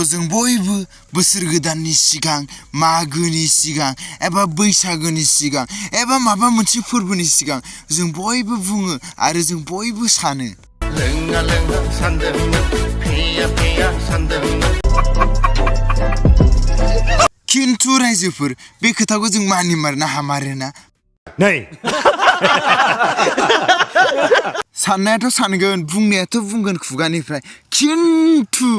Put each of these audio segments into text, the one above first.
जों बयबो बोसोर गोदाननि सिगां मागोनि सिगां एबा बैसागोनि सिगां एबा माबा मोनसे फोरबोनि सिगां जों बयबो बुङो आरो जों बयबो सानो लोङा लोङा सानदोंमोन फेया फेया सानदोंमोन खिन्थु रायजोफोर बे खोथाखौ जों मानिमारनो हामारोना नै साननायाथ' सानगोन बुंनायाथ' बुंगोन खुगानिफ्राय खिन्थु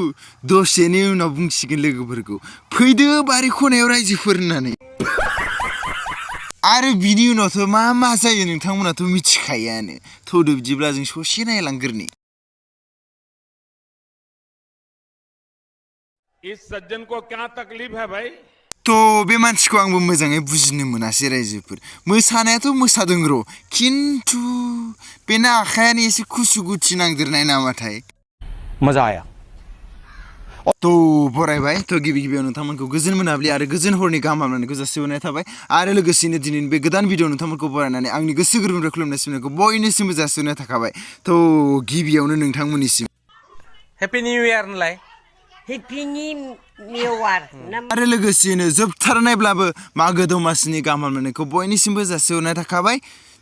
दसेनि उनाव बुंसिगोन लोगोफोरखौ फैदो बारि खनायाव रायजोफोर होननानै आरो बिनि उनावथ' मा जायो नोंथांमोनाथ' मिथिखायानो थौदो बिदिब्ला जों ससे नायलांग्रोनि इस सज्जन को क्या तकलीफ है भाई थ' बे मानसिखौ आंबो मोजाङै बुजिनो मोनासै रायजोफोर मोसानायाथ' मोसादों र' खिन्थु बेना आखायानो एसे खुसुगुथि नांदेरनाय नामाथाय मजा आया थ' बरायबाय थ' गिबियाव नोंथांमोनखौ गोजोन मोनाबिलि आरो गोजोन हरनि गाहाम हामलायनायखौ जासिहरनाय थाबाय आरो लोगोसेनो दिनैनि बे गोदान भिडिअ नोंथांमोनखौ बरायनानै आंनि गोसो गोरबोनिफ्राय खुलुमनाय सिबिनायखौ बयनिसिमबो जासिहरनाय थाखाबाय थ' गिबियावनो नोंथांमोननिसिम हैप्पी न्यू ईयर होनलाय हैप्पी न्यू ईयर आरो लोगोसेनो जोबथारनायब्लाबो मागो दमासिनि गाहाम हामलायनायखौ बयनिसिमबो जासिहरनाय थाखाबाय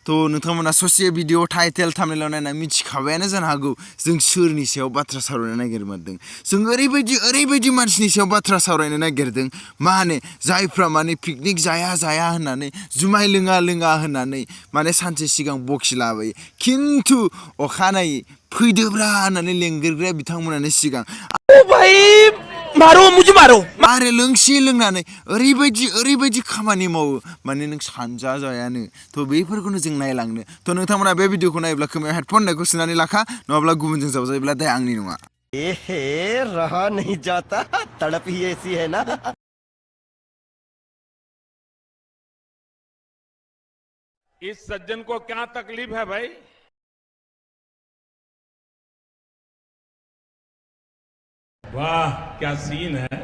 थ' नोंथांमोना ससे भिडिअ टाइटेल थाम्बनेइलाव नायना मिथिखाबायानो जानो हागौ जों सोरनि सायाव बाथ्रा सावरायनो नागिरदों जों ओरैबायदि मानसिनि सायाव बाथ्रा सावरायनो नागिरदों माने जायफ्रा माने पिकनिक जाया होननानै जुमाय लोङा होननानै माने सानसे सिगां बखिलाबायो खिन्थु अखानायै फैदोब्रा होननानै लेंगिरग्राया बिथांमोनानो सिगां ओ भाई मारो मुझे मारो आरो लोंसे लोंनानै ओरैबायदि खामानि मावो माने नों सानजाजायानो थ' बेफोरखौनो जों नायलांनो थ' नोंथांमोना बे भिडिअखौ नायोब्ला खोमायाव हेडफन होननायखौ सोनानै लाखा नङाब्ला गुबुनजों जावजायोब्ला दाय आंनि नङा रहा नहीं जाता तड़प ही ऐसी है ना इस सज्जन को क्या तकलीफ है भाई वाह क्या सीन है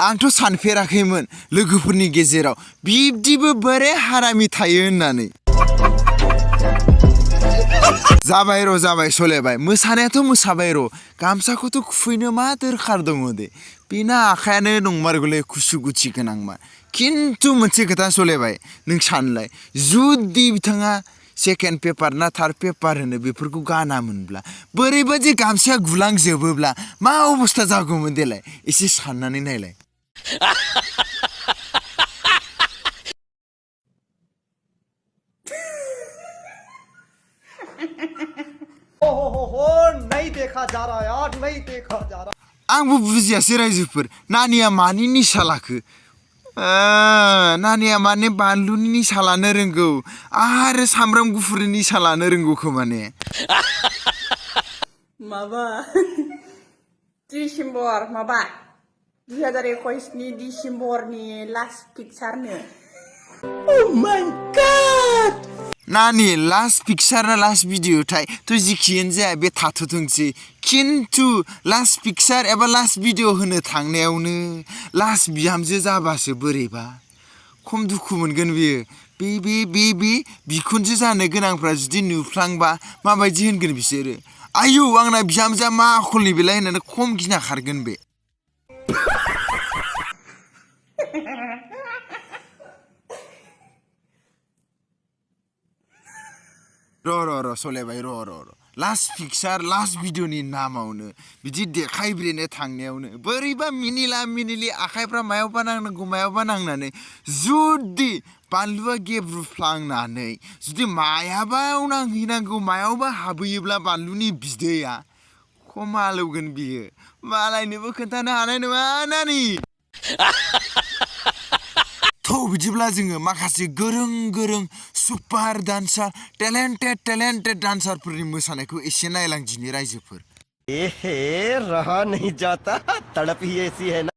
आंथ' सानफेराखैमोन लोगोफोरनि गेजेराव बिब्दिबो बोरै हारामि थायो होननानै जाबाय सलेबाय मोसानायाथ' मोसाबाय र' गामसाखौथ' खुफैनो मा दरखार दङ दे बेना आखायानो नंमारगौलै खुसुगुथि गोनांमोन खिन्थु मोनसे खोथा सलेबाय नों सानलाय जुदि बिथाङा सेकेन्ड पेपार ना थार्ड पेपार होनो बेफोरखौ गानामोनब्ला बोरैबादि गामसाया गुलांजोबोब्ला मा अबस्था जागौमोन देलाय एसे साननानै नायलाय नहीं देखा जा रहा यार नहीं देखा जा रहा आंबो बुजियासै रायजोफोर नानिया मानि निसा लाखो नानिया माने बानलुनि निसा लानो रोंगौ आरो सामब्राम गुफुरनि निसा लानो रोंगौ खोमाने माबा डिसेम्बर माबा 2021 नि डिसेम्बरनि लास्ट पिक्चारनो Oh my God! नानि लास्ट पिक्चार ना लास्ट भिडिअ थाय थ' जिखियानो जाया बे थाथ'थोंसै खिन्थु लास्ट पिक्चार एबा लास्ट भिडिअ होनो थांनायावनो लास्ट बिहामजो जाबासो बोरैबा खम दुखु मोनगोन बियो बे बिखुनजो जानो गोनांफ्रा जुदि नुफ्लांबा माबायदि होनगोन बिसोरो आयौ आंना बिहामजोआ मा आखलनि बेलाय होननानै खम गिना खारगोन बे र' सलायबाय र' लास्ट पिक्चार लास्ट भिडिअनि नामावनो बिदि देखायब्रेनो थांनायावनो बोरैबा मिनिलि आखाइफ्रा मायावबा नांनानै जुदि बानलुआ गेब्रुफ्लांनानै जुदि मायाबाव नांहैनांगौ मायावबा हाबहैयोब्ला बानलुनि बिदैया खमालौगोन बियो मालायनोबो खोन्थानो हानाय नङा नानि थ' बिदिब्ला जोङो माखासे गोरों सुपार डान्सार टेलेन्टेड डान्सारफोरनि मोसानायखौ एसे नायलांदिनि रायजोफोर रहा नहीं जाता तड़प ही ऐसी है ना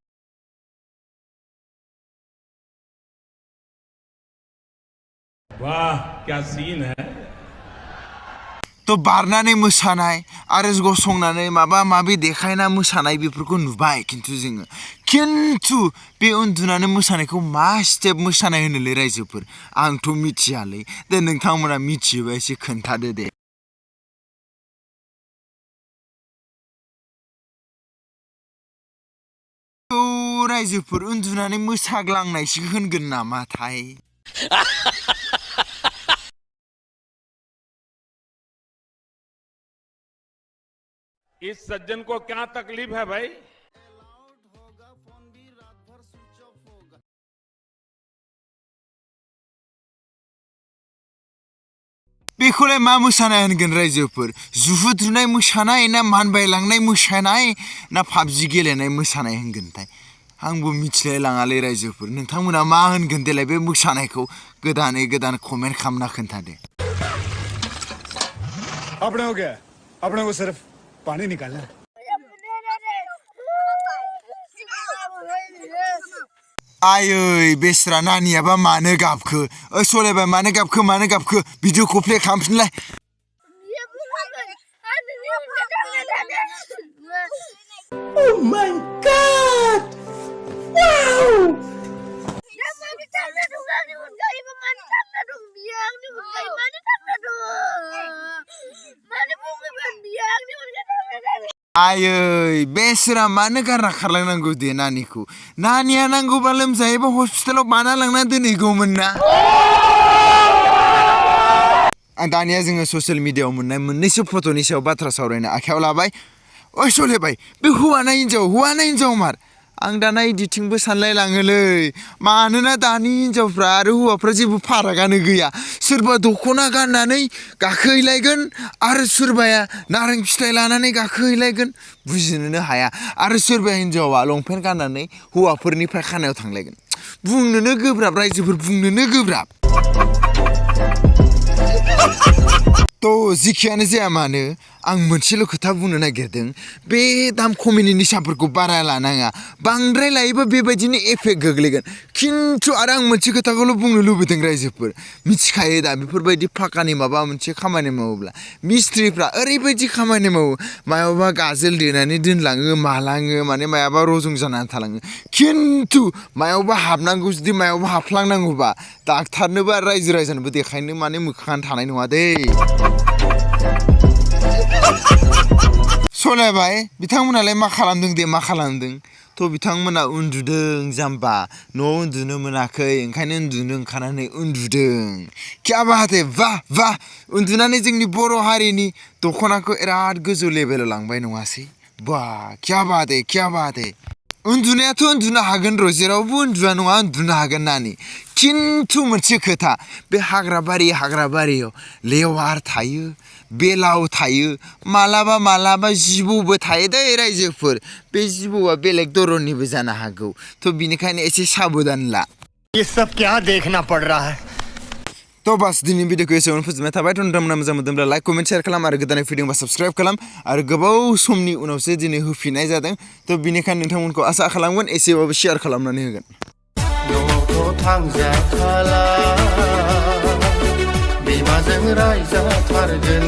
वाह क्या सीन है थ' बारनानै मोसानाय आरो गसंनानै माबा माबि देखायना मोसानाय बेफोरखौ नुबाय खिन्थु बे उन्दुनानै मोसानायखौ मा स्टेप मोसानाय होनोलै रायजोफोर आंथ' मिथियालै दे नोंथांमोना मिथियोबा एसे खोन्थादो दे रायजोफोर उन्दुनानै मोसाग्लांनायसो होनगोन नामाथाय इस सज्जन को क्या तकलीफ है भाई? बेखौलाय मा मोसानाय होनगोन रायजोफोर जुहुद्रुनाय मोसानाय ना मानबायलांनाय मोसानाय ना पाबजि गेलेनाय मोसानाय होनगोनथाय आंबो मिथिलाय लाङालै रायजोफोर नोंथांमोना मा होनगोन देलाय बे मोसानायखौ गोदानै गोदान कमेन्ट खालामना खोन्थादो अपने को क्या अपने को सिर्फ पानी निकालना है आयै बेस्रा नानियाबा मानो गाबखो सलायबाय मानो गाबखो भिडिअखौ play खालामफिनलाय Oh my god! Wow! आयै बेस्रा मानो गारना खारलांनांगौ दे नानिखौ नानिया नांगौबा लोमजायोबा हस्पिटालाव बाना लांना दोनहैगौमोन ना दानिया जोङो ससियेल मिडियायाव मोननाय मोननैसो फट'नि सायाव बाथ्रा सावरायनो आखायाव लाबाय सलेबाय बे हौवा ना हिनजाव मार आं दाना इदिटिंबो सानलाय लाङोलै मानोना दानि हिनजावफ्रा आरो हौवाफ्रा जेबो फारागानो गैया सोरबा दख'ना गाननानै गाखोहैलायगोन आरो सोरबाया नारें फिथाइ लानानै गाखोहैलायगोन बुजिनोनो हाया आरो सोरबाया हिनजावा लंपेन्ट गाननानै हौवाफोरनिफ्राय खानायाव थांलायगोन बुंनोनो गोब्राब रायजोफोर बुंनोनो गोब्राब थ' जिखियानो जाया मानो आं मोनसेल' खोथा बुंनो नागिरदों बे दाम खमिनि निसाफोरखौ बारा लानाङा बांद्राय लायोबा बेबायदिनो एफेक्ट गोग्लैगोन खिन्थु आरो आं मोनसे खोथाखौल' बुंनो लुबैदों रायजोफोर मिथिखायो दा बेफोरबायदि फाकानि माबा मोनसे खामानि मावोब्ला मिस्ट्रिफ्रा ओरैबायदि खामानि मावो मायावबा गाजोल देनानै दोनलाङो मालाङो माने मायाबा रजं जानानै थालाङो खिन्थु मायावबा हाबनांगौ जुदि मायावबा हाबफ्लांनांगौबा डाक्टारनोबो आरो रायजो राजानोबो देखायनो माने मोखाङानो थानाय नङा दे सलायबाय बिथांमोनालाय मा खालामदों थ' बिथांमोना उन्दुदों जाम्बा न'आव उन्दुनो मोनाखै ओंखायनो उन्दुनो ओंखारनानै उन्दुदों क्या बात है वाह उन्दुनानै जोंनि बर' हारिनि दख'नाखौ बिराद गोजौ लेभेलाव लांबाय नङासै क्या बात है उन्दुनायाथ' उन्दुनो हागोन र' जेरावबो उन्दुआ नङा उन्दुनो हागोन नानि खिन्थु मोनसे खोथा बे हाग्राबारियाव लेवार थायो बेलाव थायो मालाबा जिबौबो थायो दे रायजोफोर बे जिबौआ बेलेग धरननिबो जानो हागौ थ' बिनिखायनो एसे साबधान ला ये सब क्या देखना पड़ रहा है थ' बास दिनैनि भिडिअखौ एसेयावनो फोजोबनाय थाबाय थ' नोंथांमोना मोजां मोनदोंब्ला लाइक कमेन्ट शेयार खालाम आरो गोदानै फैदोंबा साबस्क्राइब खालाम आरो गोबाव समनि उनावसो दिनै होफिननाय जादों थ' बिनिखायनो नोंथांमोनखौ आसा खालामगोन एसेबाबो शेयार खालामनानै होगोन न'आव थांजाखाला बिमाजों रायजाथारगोन